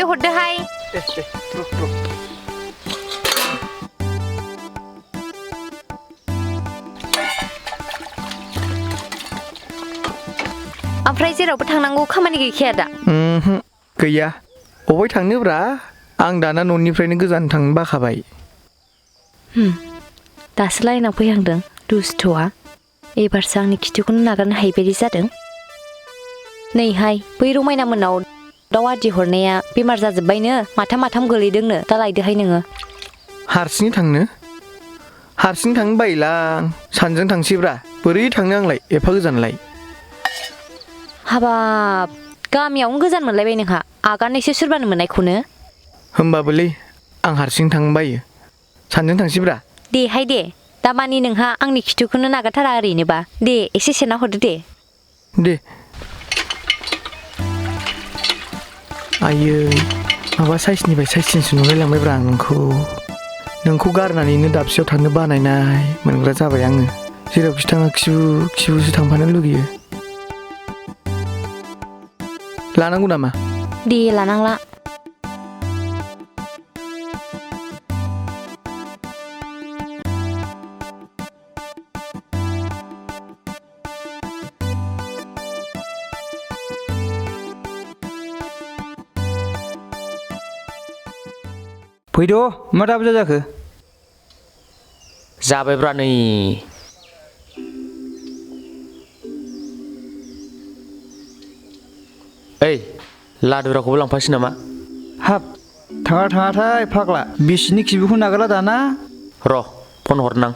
बे हरदोहाय ओमफ्राय जेरावबो थांनांगौ खामानि गैखाया दा गैया अबाय थांनोब्रा आं दाना न'निफ्रायनो गोजान थांनो बाखाबाय दासो लाइनाव फैहांदों दुस्थ'आ एबारसो आंनि खिथुखौनो नागारनो हायि बायदि जादों नैहाय बै रमायना मोनाव दाउ आदि हरनाया बेमार जाजोब्बायनो माथाम गोलैदोंनो दा लायदोहाय नोङो हारसिङै थांनो बायोलां सानजों थांसैब्रा बोरै थांनो आंलाय एफा गोजानलाय हाबाब गामियावनो गोजान मोनलायबाय नोंहा आगानैसो सोरबानो मोननायखौनो होमबाबोलै आं हारसिं थांनो बायो सानजों थांसैब्रा देहाय दे दामानि नोंहा आंनि खिथुखौनो नागारथारा ओरैनोबा दे एसे सेरना हरदो दे आयै माबा साइसनिफ्राय साइससिनसो नुलायलांबायब्रा आं नोंखौ गारनानैनो दाबसेयाव थांनो बानायनाय मोनग्रा जाबाय आङो जेरावखि थाङा खिबुसो थांफानो लुगैयो लानांगौ नामा दे लानांला फैद' मा दाबो जाखो जाबायब्रा नै ओइ लादुराखौबो लांफासै नामा हाब थाङाथाय फाग्ला बिसिनि खिबुखौ नागारला दाना र' फन हरनां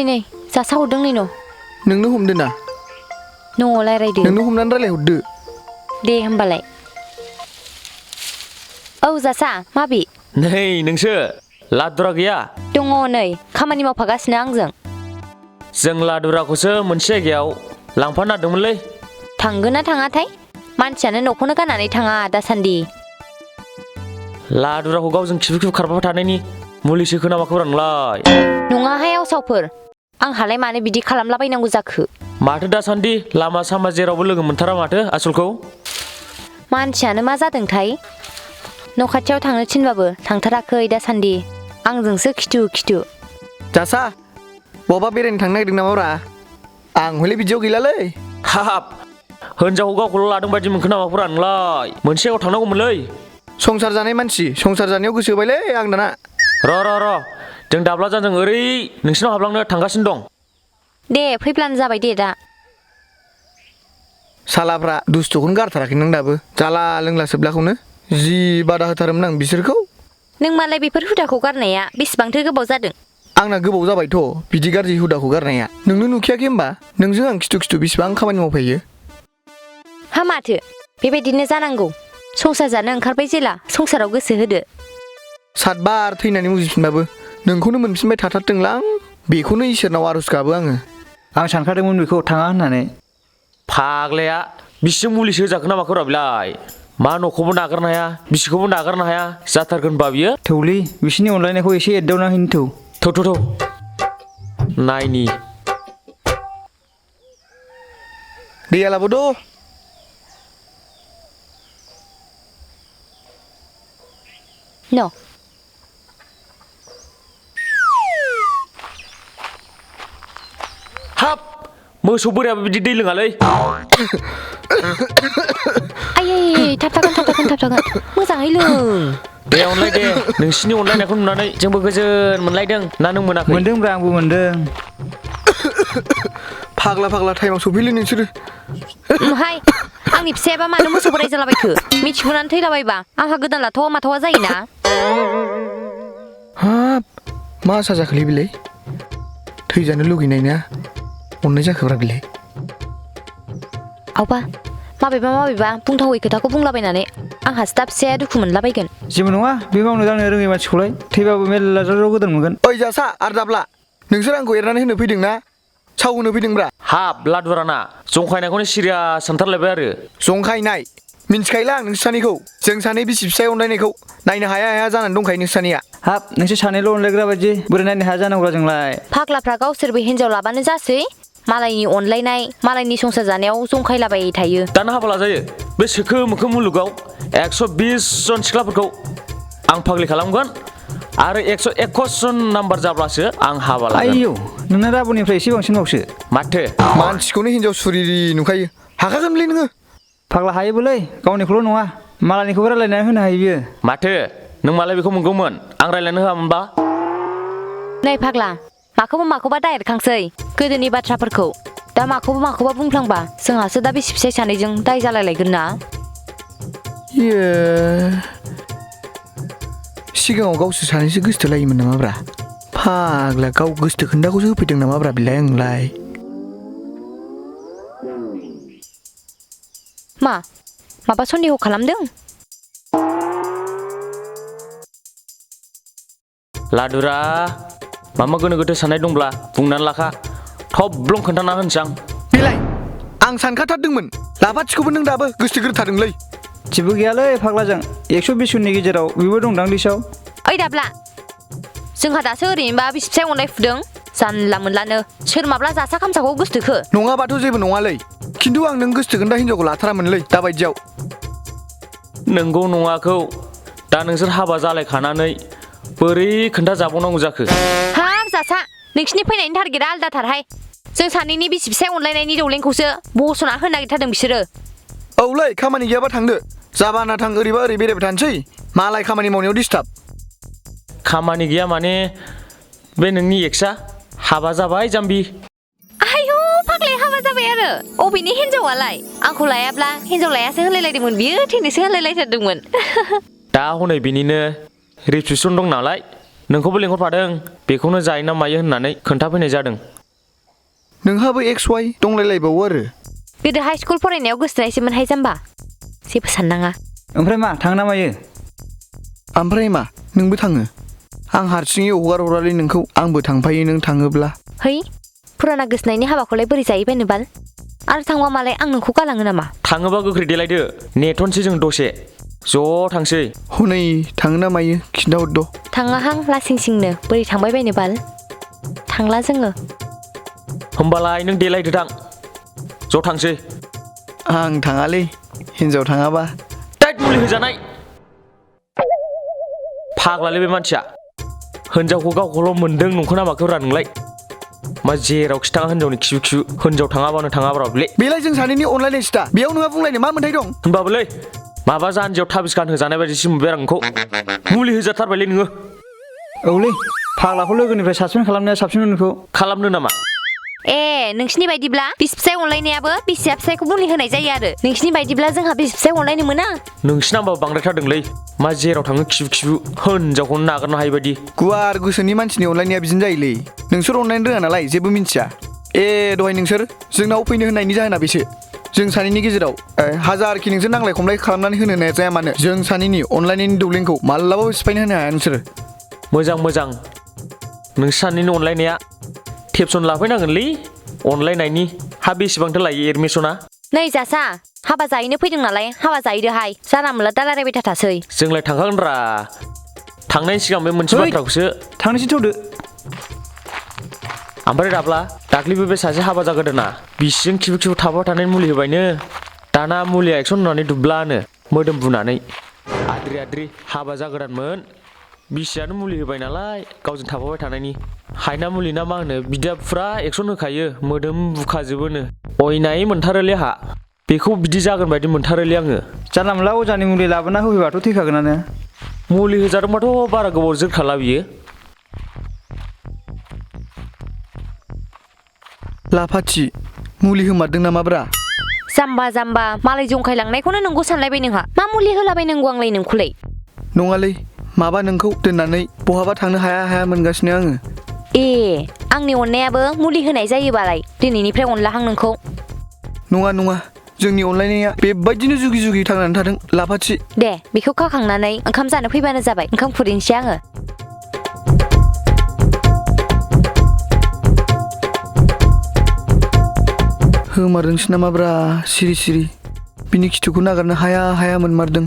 नै जासा हरदों नै नोंनो हमदो ना न'आव रायलायदो नोंनो हमनानै रायलायहरदो दे होमबालाय औ जासा माबि नै नोंसो लादुरा गैया दङ नै खामानि मावफागासिनो आंजों जों लादुराखौसो मोनसे जायगायाव लांफानो नागिरदोंमोनलै थांगोन ना थाङाथाय मानसियानो न'खौनो गारनानै थाङा दासान्दि लादुराखौ गावजों खिबु खारफाबाय थानायनि मुलिसो खोनामाखौब्रा नोंलाय नङाहाय आवसावफोर आंहालाय मानो बिदि खालामलाबायनांगौ जाखो माथो दासान्दि लामा सामा जेरावबो लोगो मोनथारा माथो आसलखौ मानसियानो मा जादोंथाय न' खाथियाव थांनो थिनबाबो थांथाराखै दासान्दि आंजोंसो खिथु जासा बबा बेरायनो थांनो नागिरदों नामाब्रा आं हले बिदियाव गैलालै हाब हिनजावखौ गावखौल' लादों बायदि मोनखो नामाखौब्रा नोंलाय मोनसे जायगायाव थांनांगौमोनलै संसार जानाय मानसि संसार जानायाव गोसो होबायलै आं दाना र' जों दाब्लाजों ओरै नोंसिनाव हाबलांनो थांगासिनो दं दे फैब्लानो जाबाय दे दा सालाफ्रा दुस्थ'खौनो गारथाराखै नों दाबो जाला लोंला सोबलाखौनो जि बादा होथारोमोन आं बिसोरखौ नों मालाय बेफोर हुदाखौ गारनाया बेसेबांथो गोबाव जादों आंना गोबाव जाबायथ' बिदि गाज्रि हुदाखौ गारनाया नोंनो नुखायाखै होमबा नोंजों आं खिथु बेसेबां खामानि मावफायो हा माथो बेबायदिनो जानांगौ संसार जानो ओंखारबाय जेला संसाराव गोसो होदो सातबार थैनानै उजिफिनबाबो नोंखौनो मोनफिनबाय थाथारथोंलां बेखौनो इसोरनाव आर'ज गाबो आङो आं सानखादोंमोन बेखौ थाङा होननानै फाग्लाया बिसिजों मुलिसो होजाखो नामाखौब्रा बेलाय मा न'खौबो नागारनो हाया बिसिखौबो नागारनो हाया जाथारगोनबा बियो थौलै बिसिनि अनलायनायखौ एसे एरदावना हैनो थौ नायनि दैया लाबोद' न' हाब मोसौ बोरायाबो बिदि दै लोङालै आयै थाब थागोन मोजाङै लों दे अनलाय दे नोंसिनि अनलायनायखौ नुनानै जोंबो गोजोन मोनलायदों ना नों मोनाखै मोनदोंब्रा आंबो मोनदों फाग्ला टाइमाव सफैलै नोंसोरो हाय आंनि फिसायाबा मानो मोसौ बोराय जालाबायखो मिथिगौनानै थैलाबायबा आंहा गोदान लाथावा माथावा जायोना हाब मा आसा जाखोलै बिलाय थैजानो लुगैनाय ना अननाय जाखोब्रा बिलाय आवबा माबेबा बुंथावै खोथाखौ बुंलाबायनानै आंहासो दा फिसाया दुखु मोनलाबायगोन जेबो नङा बे मावनो दांनो रोङै मानसिखौलाय थैबाबो मेरला ज' गोदान मोनगोन ओइ जासा आर दाब्ला नोंसोर आंखौ एरनानै होनो फैदों ना साव होनो फैदोंब्रा हाब लादुराना जंखायनायखौनो सिरिया सानथारलायबाय आरो जंखायनाय मिन्थिखायोला आं नोंसोर सानैखौ जों सानै बिसि फिसाय अनलायनायखौ नायनो हाया हाया जानानै दंखायो नोंसोर सानैया हाब नोंसोर सानैल' अनलायग्रा बायदि बोरै नायनो हाया जानांगौ जोंलाय फाग्लाफ्रा गावसोरबो हिनजाव लाबानो जासै मालायनि अनलायनाय मालायनि संसार जानायाव जंखायलाबाय थायो दाना हाबा लाजायो बे सोखो मोखो मुलुगाव 120 जन सिख्लाफोरखौ आं फाग्लि खालामगोन आरो 121 जन नाम्बार जाब्लासो आं हाबा लागोन आयौ नोंना राबननिफ्राय एसे बांसिनबावसो माथो मानसिखौनो हिनजाव सुरिरि नुखायो हाखागोनलै नोङो फाग्ला हायोबोलै गावनिखौल' नङा मालायनिखौबो रायलायनानै होनो हायो बियो माथो नों मालाय बेखौ मोनगौमोन आं रायलायनो होआमोनबा नै फाग्ला माखौबा दायरेक्टखांसै गोदोनि बाथ्राफोरखौ दा माखौबा बुंफ्लांबा जोंहासो दा बिसि फिसाय सानैजों दाय जालायलायगोन ना सिगाङाव गावसोर सानैसो गोसथोलायोमोन नामाब्रा फाग्ला गाव गोसथो खोन्दाखौसो होफैदों नामाब्रा बिलाय आंलाय माबा सन्देह खालामदों लादुरा मामा गोनो गोथो साननाय दंब्ला बुंनानै लाखा थब्लं खोन्थाना होनसै आं बेलाय आं सानखाथारदोंमोन लाफाथिखौबो नों दाबो गोसो गोथारदोंलै जेबो गैयालै फाग्लाजों 120 जननि गेजेराव बेबो दंदां लिस्टआव ओइ दाब्ला जोंहा दासो ओरैनोबा बिसि फिसाय अननाय फुदों जानला मोनलानो सोर माब्ला जासा खामसाखौ गोसथोखो नङाबाथ' जेबो नङालै खिन्थु आं नों गोसथोगोन दा हिनजावखौ लाथारामोनलै दाबायदियाव नंगौ नङाखौ दा नोंसोर हाबा जालायखानानै बोरै खोन्थाजाबावनांगौ जाखो हाब जासा नोंसिनि फैनायनि टारगेटआ आलदाथारहाय जों सानैनि बिसि फिसाय अनलायनायनि दौलेंखौसो बस'ना होनो नागिरथारदों बिसोरो औलै खामानि गैयाबा थांदो जाबाना थां ओरैबा ओरै बेरायबाय थानोसै मालाय खामानि मावनायाव डिस्टार्ब खामानि गैया माने बे नोंनि एक्सआ हाबा जाबाय जाम्बि आयौ फाग्लाया हाबा जाबाय आरो अबेनि हिनजावालाय आंखौ लायाब्ला हिनजाव लायासो होनलायलायदोंमोन बियो थैनोसो होनलायलायथारदोंमोन दा हनै बिनिनो रिसिपसन दं नालाय नोंखौबो लेंहरफादों बेखौनो जायो ना मायो होननानै खोन्थाफैनाय जादों नोंहाबो एक्स वाइ दंलायलायबावो आरो गोदो हाइ स्कुल फरायनायाव गोसोथोनायसोमोनहाय जाम्बा जेबो साननाङा ओमफ्राय मा थांना मायो ओमफ्राय मा नोंबो थाङो आं हारसिङै हगारहरालै नोंखौ आंबो थांफायो नों थाङोब्ला है फुराना गोसोनायनि हाबाखौलाय बोरै जायो बायनो बाल आरो थांबा मालाय आं नोंखौ गालाङो नामा थाङोबा गोख्रै देलायदो नेथ'नोसै जों दसे ज' थांसै हनै थाङो ना मायो खिन्थाहरद' थाङाहां लासिंसिंनो बोरै थांबाय बायनो बाल थांला जोङो होमबालाय नों देलायदो थां ज' थांसै आं थाङालै हिनजाव थाङाबा टाइट मुलि होजानाय फाग्लालै बे मानसिया हिनजावखौ गावखौल' मोन्दों नंखौ नामाखौ रा नोंलाय मा जेराव खिथाङा हिनजावनि खिबु हिनजाव थाङाबानो थाङाब्रा बेले बेलाय जों सानैनि अनलायनायसो दा बेयाव नोंहा बुंलायनो मा मोन्थाय दं होनबाबोलै माबा जानजियाव थाबिस गान होजानाय बायदिसो मोनबाय आं नोंखौ मुलि होजाथारबायलै नोङो औलै फाग्लाखौ लोगोनिफ्राय साबसिन खालामनाया साबसिन नोंखौ खालामनो नामा ए नोंसिनि बायदिब्ला बिसि फिसाय अनलायनायाबो बिसिया फिसायखौ मुलि होनाय जायो आरो नोंसिनि बायदिब्ला जोंहा बिसि फिसाय अनलायनो मोना नोंसिनाबो बांद्रायथारदोंलै मा जेराव थाङो खिबु हिनजावखौनो नागारनो हायि बायदि गुवार गोसोनि मानसिनि अनलायनाया बिदिनो जायोलै नोंसोर अनलायनो रोङा नालाय जेबो मिन्थिया दहाय नोंसोर जोंनाव फैनो होननायनि जाहोना बेसो जों सानैनि गेजेराव हाजारखि नोंसोर नांलाय खमलाय खालामनानै होनो नाजाया मानो जों सानैनि अनलायनायनि दौलेंखौ मालाबाबो सिफायनो होनो हाया नोंसोरो मोजां नोंसोर सानैनि अनलायनाया टेपसन लाफैनांगोनलै अनलायनायनि हा बेसेबांथो लायो एडमिसना नै जासा हाबा जाहैनो फैदों नालाय हाबा जाहैदोहाय जाना मोनला दा रायलायबाय थाथासै जोंलाय थांखागोन रा थांनायनि सिगां बे मोनसे बाथ्राखौसो थांनोसै थौदो ओमफ्राय दाब्ला दाख्लैबो बे सासे हाबा जागोदाना बिसिजों खिबु थाबाय थानाय मुलि होबायनो दाना मुलिया एक्सन होनानै दुब्लानो मोदोम बुनानै आद्रि हाबा जागोदानमोन बिसियानो मुलि होबाय नालाय गावजों थाफाबाय थानायनि हायना मुलि ना मा होनो बिदिया फुरा एक्सन होखायो मोदोम बुखाजोबोनो अयनाय मोनथारोलै हा बेखौ बिदि जागोन बायदि मोनथारोलै आङो जानला मोनला अजानि मुलि लाबोना होफैबाथ' थैखागोनानो मुलि होजादोंबाथ' बारा गोबाव जोरखाला बियो लाफाथि मुलि होमारदों नामाब्रा जाम्बा मालाय जंखायलांनायखौनो नोंगौ सानलायबाय नोंहा मा मुलि होलाबायनांगौ आंलाय नोंखौलाय नङालै माबा नोंखौ दोननानै बहाबा थांनो हाया मोनगासिनो आङो आंनि अननायाबो मुलि होनाय जायोबालाय दिनैनिफ्राय अनलाहां नोंखौ नङा जोंनि अनलायनाया बेबायदिनो जुगि जुगि थांनानै थादों लाफाथि दे बेखौ खाखांनानै ओंखाम जानो फैबानो जाबाय ओंखाम खुरैनोसै आङो होमारदोंसो नामाब्रा सिरि बिनि खिथुखौ नागारनो हाया हाया मोनमारदों।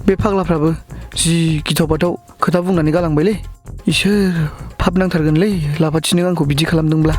बे फाग्लाफ्राबो जि गिथाव बाथाव खोथा बुंनानै गालांबायलै। इसोर पाप नांथारगोनलै लाफाथिनो आंखौ बिदि खालामदोंब्ला।